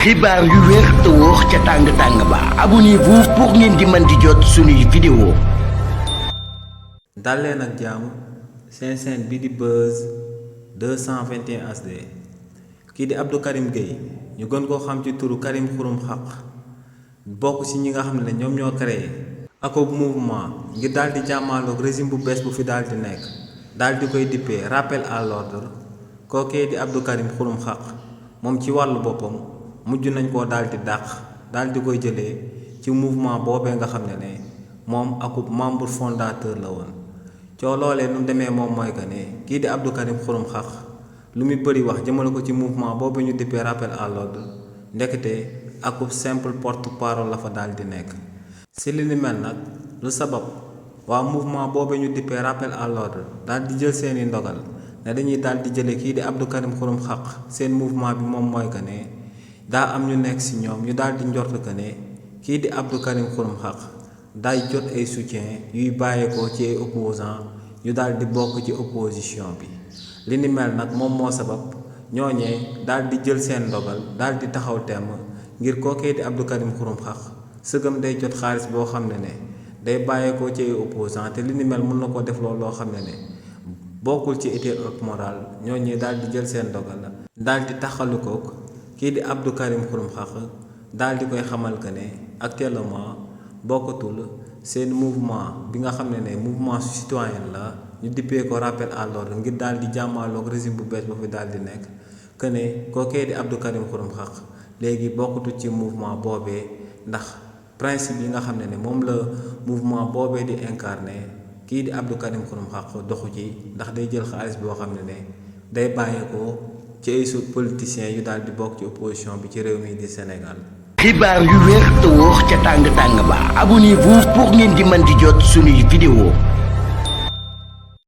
xibaar yu wér te wóor ca tàng-tàng ba abonnez-vous pour ngeen di mën di jot suñuy vidéo. dal leen ak jàmm seen chaîne bi di Buzz 221 HD kii di Abdou Karim Gueye ñu gën koo xam ci turu Karim Xurum Xaq bokk ci ñi nga xam ne ñoom ñoo créé ako mouvement ngir daal di jàmmaaloog régime bu bees bu fi daal di nekk daal di koy dippee rappel à l'ordre kookee di Abdou Karim Xurum Xaq moom ci wàllu boppam mujj nañ koo daal di dàq daal di koy jëlee ci mouvement boobee nga xam ne moom akub membre fondateur la woon coo loolee nu demee moom mooy que ne kii di Abdou Karim Xurum Xaq lu muy bëri wax jëmale ko ci mouvement boobu ñu dippee rappel à l'ordre ndekete akub simple porte-parole la fa daal di nekk si li ni mel nag lu sabab waa mouvement boobu ñu dippee rappel à l'ordre daal di jël seeni ndogal ne dañuy daal di jëlee kii di Abdou Karim Xurum Xaq seen mouvement bi moom mooy que ne daa am ñu nekk ci ñoom ñu daal di njort que ne kii di Abdou Karim Xurum Xaq day jot ay soutien yuy bàyyeekoo ci ay opposants ñu daal di bokk ci opposition bi li ni mel nag moom moo sabab ñooñee daal di jël seen ndogal daal di taxaw temm ngir kookee di Abdou Karim Xurum Xaq sëgam day jot xaalis boo xam ne day bàyyeekoo ci ay opposants te li ni mel mën na koo def loolu loo xam ne bokkul ci éthique ak morale ñooñee daal di jël seen ndogal daal di taxalu kook kii di Abdou Karim Xurum Xaq daal di koy xamal que ne actuellement bokkatul seen mouvement bi nga xam ne mouvement citoyen la ñu dippee ko rappel à l'ordre ngir daal di jàmmaaloog régime bu bees ba fi daal di nekk que ne kookee di Abdou Karim Xurum Xaq léegi bokkatul ci mouvement boobee ndax principe yi nga xam ne moom la mouvement boobee di incarné kii di Abdou Karim Xurum Xaq doxu ci ndax day jël xaalis boo xam ne day bàyyeekoo ci ay politiciens yu daal di bokk ci opposition bi ci réew mi di Sénégal. xibaar yu wér te wóor ca tàng-tàng ba abonnez-vous pour ngeen di mën di jot suñuy vidéo.